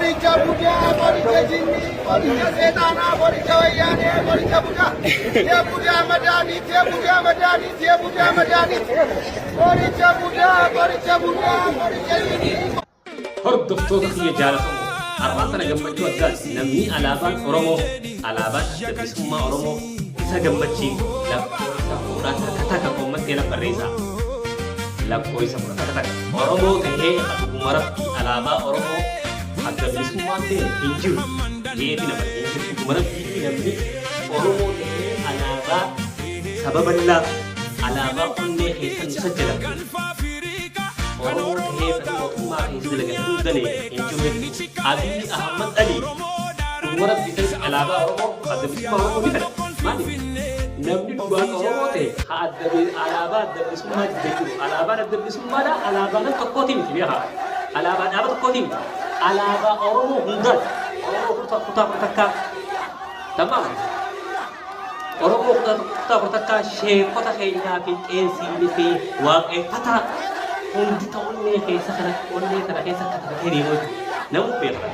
Qoricha budaa, qoricha jinnii, qoricha seexaanaa, qoricha wayyaanee, qoricha budaa. Yebudaa madaaniit, yebudaa madaaniit, yebudaa madaaniit. Qoricha budaa, qoricha budaa, qoricha jinnii. Hordoftoota kiyya jaalatamoo har'aan tana gammachuu addaati. Namni alaabaan Oromoo, alaabaan Adda Bilisummaa Oromoo isa gammachiiftu lakkoofsa 10 takka takka koommantii na barreessaa. Lakkoofsa 10 takka takka. Oromoo tahee ka dhuguma Rabbii alaabaa Oromoo Adda Bilisummaa ta'e hin jiru jeeti nama hin jiru dhuguma Rabbiitti namni Oromoo tahee alaabaa saba bal'aa alaabaa onnee keessa nu sajjalamte Oromoo tahee kan mootummaa keessa dalagate hin dalee hin jiru jechuudha. Abiyyi Ahmad Ali dhuguma Rabbii sanitti alaabaa Oromoo Adda Bilisummaa Oromoo ni fedha. Maaliif? Namni dhugaan Oromoo ta'e ha adda alaabaa adda bilisummaa jibbe jiru. Alaabaan adda bilisummaadha alaabaa nam tokkooti miti beekaa. Alaabaa dhaaba tokkooti miti. Alaabaa Oromoo hundaati. Oromoo kutaa kutaa 11. Tamaam. Oromoo kutaa 11 sheekota keenyaa fi qeesiin fi waaqeffataa hundi ta onnee keessa kana onnee tana keessa katabatee deemu jechuudha. Namuu beeka.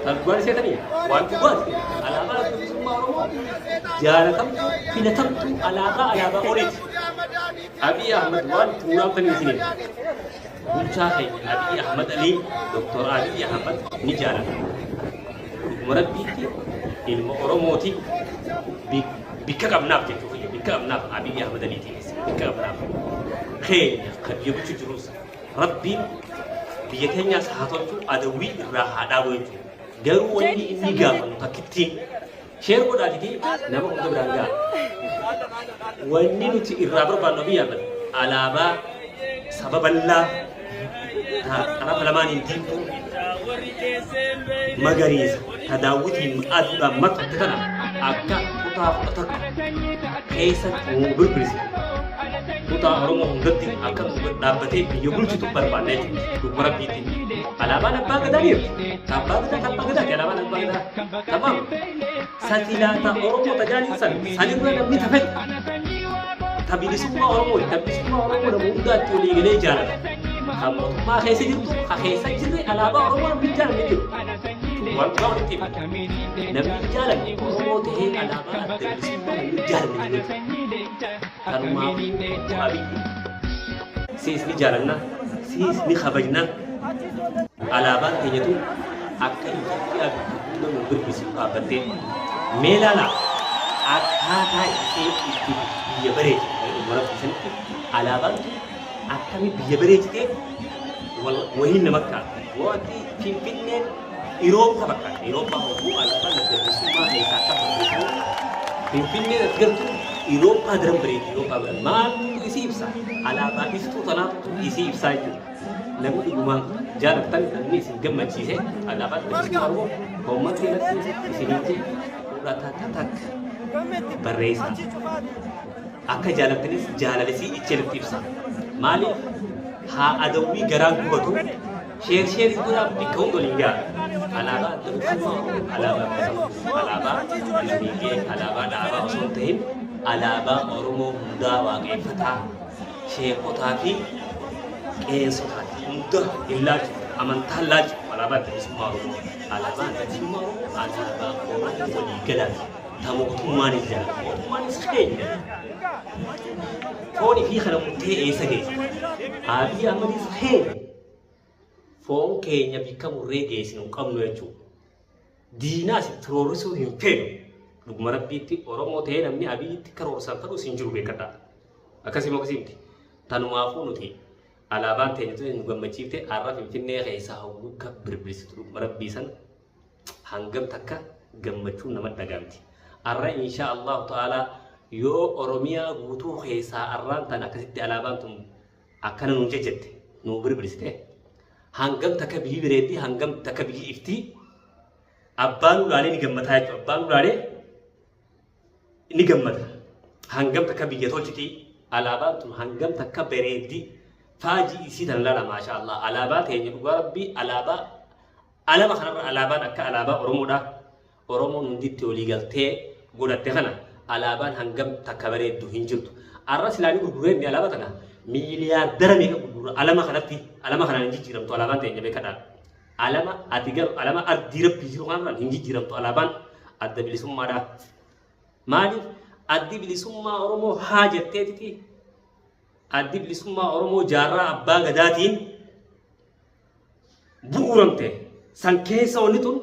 Kan dhugaan seetanii waan dhugaati. Alaabaa Adda Bilisummaa Oromoo jaalatamtuu filatamtuu alaabaa alaabaa oliiti. Abiy Ahmad waan itti muraamtanii isiniin bulchaa keenya Abiy Ahmad Alii Dr. Abiy Ahmad ni jaalata. Dhuguma Rabbiitti ilma Oromooti bikka qabnaaf jechuu kiyya bikka qabnaaf Abiy Ahmad Aliitiinis bikka qabnaaf keenya kan biyya bulchu jirus Rabbiin biyya teenyaas haa tolchu adawwii irraa haa dhaabu jechuudha. Garuu wanni inni gaafannu takkittiin sheer godhaatitii nama hunda biraan ga'a. Wanni nuti irraa barbaannu Abiy Ahmed alaabaa saba bal'aa ta xarafa lamaaniin diimtuu magariisa ta daawwitiin aduudhaan marfamte tana akka kutaa 11 keessatti nu birbirsitu kutaa Oromoo hundatti akka nu gad dhaabbatee biyya bulchitu barbaanna jechuudha. Dhuguma Rabbiitti. Alaabaan abbaa gadaa ni jirti. Ta abbaa gadaa ta abbaa gadaati alaabaan abbaa gadaa. Tamaam. Satilaa ta Oromoo tajaajil san sanirra namni tafete. Ta bilisummaa Oromoo ta bilisummaa Oromoo nama hundaatti walii galee jaalata. Kan mootummaa keessa jirtu ka keessa jirre alaabaa Oromoo namni jaalanne jiru. Waan dhugaa walitti hima. Namni jaalanne Oromoo ta'ee alaabaa adda bilisummaa namni jaalanne jiru. Kanumaafuu obbo Abiyyi siis ni jaalanna, siis ni kabajna. Alaabaan teenya tun akka Itoophiyaa biyya hunda nu birbisitu dhaabbattee. Mee ilaalaa akkaataa isheen itti biyya bareechite dhuguma Rabbii sanitti alaabaan tun akkami biyya bareechitee wahiin nama kaata. Wanti Finfinneen Irooppaa fakkaata. Irooppaa hogguu alaabaan adda bilisummaa keessaa akka barreeffamu Finfinneen as galtu Irooppaa daran bareeddi. Irooppaa biran maaltu isii ibsa? Alaabaa iftuu tanaatu isii ibsaa jechuudha. Namni dhugumaan jaalattan namni isin gammachiise alaabaa adda bilisummaa Oromoo koommantii irratti isiniin jee fudhata takka barreessaa. Akka jaalattanis jaalalisii icheltti ibsa. Maaliif haa adawwii garaan gubatu sheer sheer godhaa bikka hunda waliin ga'a. Alaabaa Adda Bilisummaa Oromoo alaabaa bitamtu alaabaa hizbiilee alaabaa dhaabaa osoo hin ta'in alaabaa Oromoo hundaa waaqeeffataa sheekotaa fi qeensotaati hunda hin laalchifu amantaa hin laalchifu alaabaa Adda Bilisummaa Oromoo alaabaa Adda Bilisummaa Oromoo alaabaa Oromoo waliigalaati. Ta mootummaanis jaalatu. Mootummaanis keenya. Foon ifii kana murtee eessa geessa? Abiy Ahmadis keenya. Foon keenya bikka murree geessinu hin qabnu jechuudha. Diinaas itti roorrisuu hin feenu. Dhuguma Rabbiitti Oromoo ta'ee namni Abiyyitti akka roorrisan fedhus hin jiru beekadhaa. Akkasii moo akkasii miti. Tanumaafuu nuti alaabaan teenya tuni nu gammachiifte har'a Finfinnee keessaa hogguu akka birbirsitu dhuguma Rabbii sana hangam takka gammachuun nama dhagaamti. Arra insha Allahu ta'ala yoo Oromiyaa guutuu keessaa arraan tan akkasitti alaabaan tun akkana nuun jejjette nuu birbirsite hangam takka biyyi bireetti hangam takka biyyi ifti abbaan ulaalee ni gammataa jechuudha. Abbaan ulaalee ni gammada. Hangam takka biyya tolchiti alaabaan tun hangam takka bareeddi faajii isii tan laala maasha Allah alaabaa teenya dhugaa rabbii alaabaa Alama kanarra alaabaan akka alaabaa Oromoodha. Oromoon hundi itti walii galtee godhatte kana alaabaan hangam takka bareeddu hin jirtu. Arra silaa ni gurguree inni alaabaa tana miiliyaardara meeqa gurgurra alama kanatti alama kanaan hin jijjiiramtu alaabaan teenya beekadhaa. Alama ati garu alama ardii rabbii jiru kanarraan hin jijjiiramtu alaabaan adda bilisummaadhaa. Maaliif addi bilisummaa Oromoo haa jetteetiti addi bilisummaa Oromoo jaarraa abbaa gadaatiin bu'uuramte san keessa wanni tun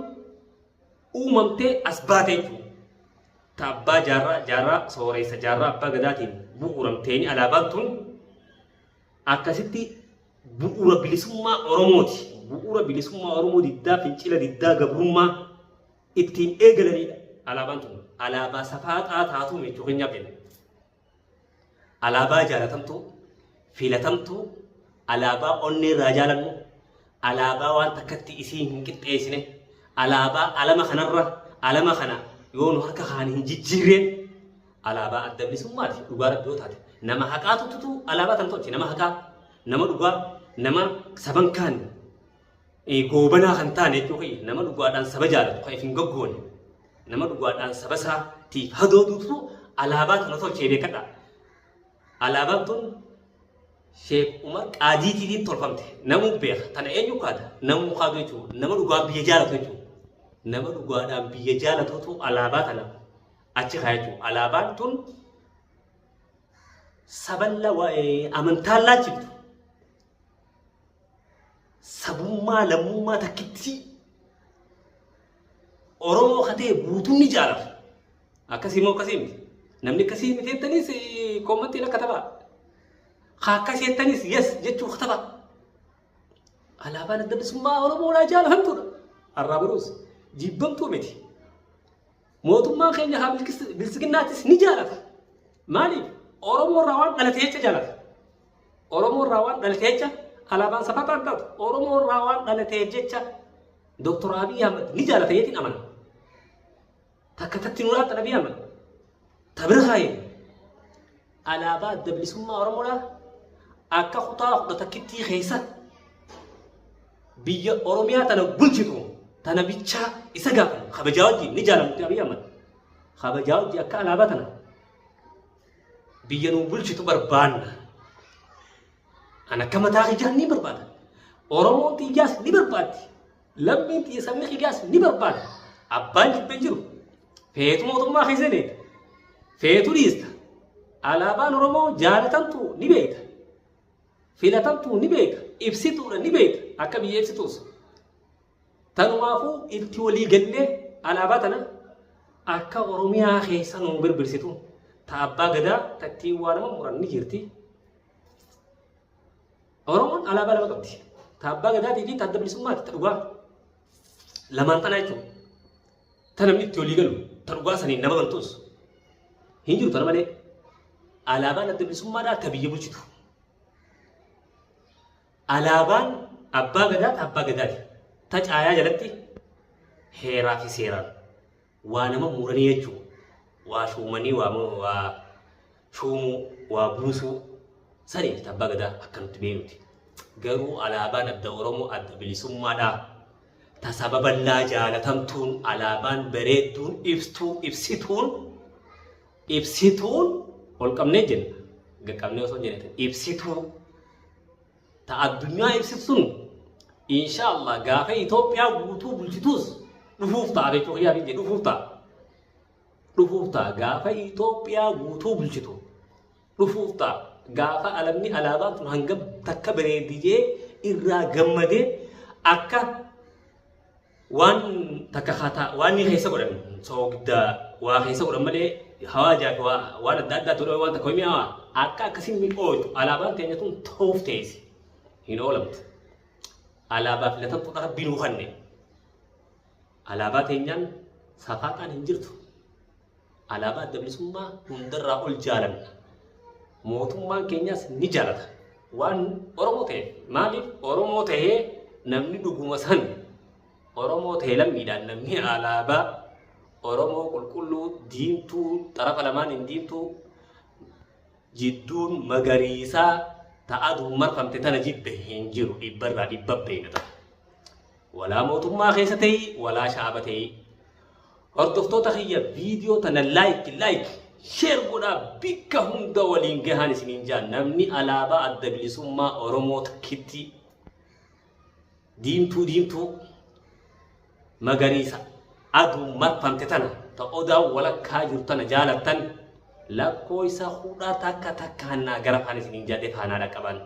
uumamtee as baate jechuudha. Ta abbaa jaarraa jaarraa sooreessa jaarraa abbaa gadaatiin bu'uuramteeni alaabaan tun akkasitti bu'uura bilisummaa Oromooti. Bu'uura bilisummaa Oromoo diddaa fincila diddaa gabrummaa ittiin eegalanidha. Alaabaan tun alaabaa safaaxaa taatu jechuu keenyaaf jenna. Alaabaa jaalatamtuu, filatamtuu, alaabaa onnee irraa jaalannu, alaabaa waan takkatti isii hin qixxeessine, alaabaa alama kanarra alama kana yoo nu harka kaan hin jijjiirreen alaabaa adda bilisummaati dhugaa rabbi yoo taate. Nama haqaatu tutu alaabaa tan tolche nama haqaa, nama dhugaa, nama saban kaan goobanaa kan taane jechuu kiyya nama dhugaadhaan saba jaalatu kan if hin goggoone nama dhugaadhaan saba isaatiif hadooduutu alaabaa tana tolchee beekadha. Alaabaan tun Sheek Umar Qaadiitiitiin tolfamte. Namuu beeka. Tana eenyu kaada? Namuu kaadu jechuudha. Nama dhugaan biyya jaalatu jechuudha. Nama dhugaadhaan biyya jaalatutu alaabaa tana achi kaaya jechuudha. Alaabaan tun saballa amantaan laalchiftu. Sabummaa lammummaa takkittii Oromoo ka ta'e guutuun ni jaalatu. Akkasii moo akkasii miti? Namni akkasii miti jettanis koommantiin akka taphaa. Ka akkasii jettanis yes jechuu katabaa. Alaabaan adda bilisummaa Oromoodhaa jaalatamtuudha. Har'aa boruus jibbamtuu miti. Mootummaan keenya haa bilisiginnaattis ni jaalata. Maaliif? Oromoo irraa waan dhalate jecha jaalata. Oromoo irraa waan dhalate jecha alaabaan safataan taatu. Oromoo irraa waan dhalateef jecha Dr. Abiy Ahmed ni jaalata jeetiin amana. Takka tatti nu laata Abiy Ahmed. Tabira kaayee alaabaa adda bilisummaa Oromoodhaa akka kutaa kudha takkittii keessa biyya Oromiyaa tana bulchitu tana bichaa isa gaafan kabajaa wajjin ni jaalamti Abiy Ahmed. Kabajaa wajjin akka alaabaa tana biyya nu bulchitu barbaanna. An akka mataa kiyyaan ni barbaada. Oromoon xiyyaas ni barbaaddi. Lammiin xiyya sabni kiyyaas ni barbaada. Abbaan jibbee jiru. Feetu mootummaa keessa leeta. Feetu dhiista. Alaabaan Oromoo jaalatamtu ni beekta. Filatamtu ni beekta. Ibsituudha ni beekta. Akka biyya ibsituus. Tanumaafuu itti walii gallee alaabaa tana akka Oromiyaa keessa nu birbirsitu ta abbaa gadaa tattiin waa nama muran ni jirti. Oromoon alaabaa lama qabdi. Ta abbaa gadaatii fi ta adda bilisummaati ta dhugaa. Lamaan tanaa jechuudha. Ta namni itti walii galu ta dhugaa saniin nama bantus hin jiru tana malee. Alaabaan adda bilisummaadhaa ta biyya bulchitu. Alaabaan abbaa gadaa ta abbaa gadaati. Ta caayaa jalatti heeraa fi seeraan waa nama muranii jechuudha. Waa shuumanii waa waa shuumuu waa buusuu saniif ta abbaa gadaa akka nutti beeknutti. Garuu alaabaan adda Oromoo adda bilisummaadhaa. Ta saba bal'aa jaalatamtuun alaabaan bareedduun ibstuu ibsituun ibsituun ol qabnee jenna. Gaqqabnee osoo hin jenne ibsituu ta addunyaa ibsitu sun insha Allah gaafa Itoophiyaa guutuu bulchituus dhufuuf ta'a jechuu kiyyaaf hin jedhu dhufuuf ta'a. Dhufuuf ta'a gaafa Itoophiyaa guutuu bulchitu dhufuuf ta'a gaafa alamni alaabaan tun hangam takka bareeddi jee irraa gammadee akka waan takka kataa waan ni keessa godhan soogidda waa keessa godhan malee hawaajaa fi waan adda addaa godhan waan takka mi'aawaa akka akkasiin mi'ooytu alaabaan teenya tun ta'uuf teessi hin oolamtu. Alaabaa filatamtuudha rabbii nuu kanne. Alaabaa teenyaan safaaxaan hin jirtu. Alaabaa adda bilisummaa hundarraa ol jaalanna. Mootummaan keenyas ni jaalata. Waan Oromoo ta'eef maaliif Oromoo ta'ee namni dhuguma san Oromoo ta'e lammiidhaan namni alaabaa Oromoo qulqulluu diimtuu xarafa lamaan hin diimtuu jidduun magariisaa ta aduun marfamte tana jibbe hin jiru dhibbarraa dhibba beekna ta'a. Walaa mootummaa keessa ta'ii walaa shaaba ta'ii. Hordoftoota kiyya viidiyoo tana like like share godhaa bikka hunda waliin gahaan isiniin jaa namni alaabaa adda bilisummaa Oromoo takkitti Diimtuu diimtuu magariisa aduun marfamte tana ta odaa walakkaa jiru tana jaalattan lakkoofsa 11 takkaan naa gara afaan isiniin jedhee faanaa dhaqqaban.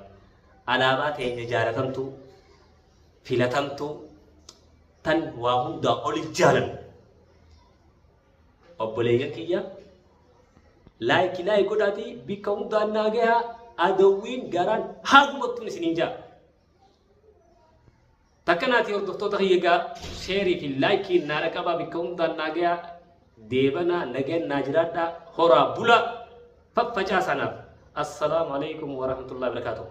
Alaabaa teenya jaalatamtuu filatamtuu tan waa hundaa oli jaalannu. Obboleeyyan kiyya, like like godhaatii bikka hundaan naa gahaa, adawwiin garaan haa gubattuun isiniin jaa. Takka naati hordoftoota kiyya gaa share fi like naa dhaqabaa, bikka hundaan naa gahaa. Deebanaa nageen naa jiraadhaa, horaa bulaa, faffacaa sanaaf. Assalaamu alaikum warahmatullahi wabarakatuh.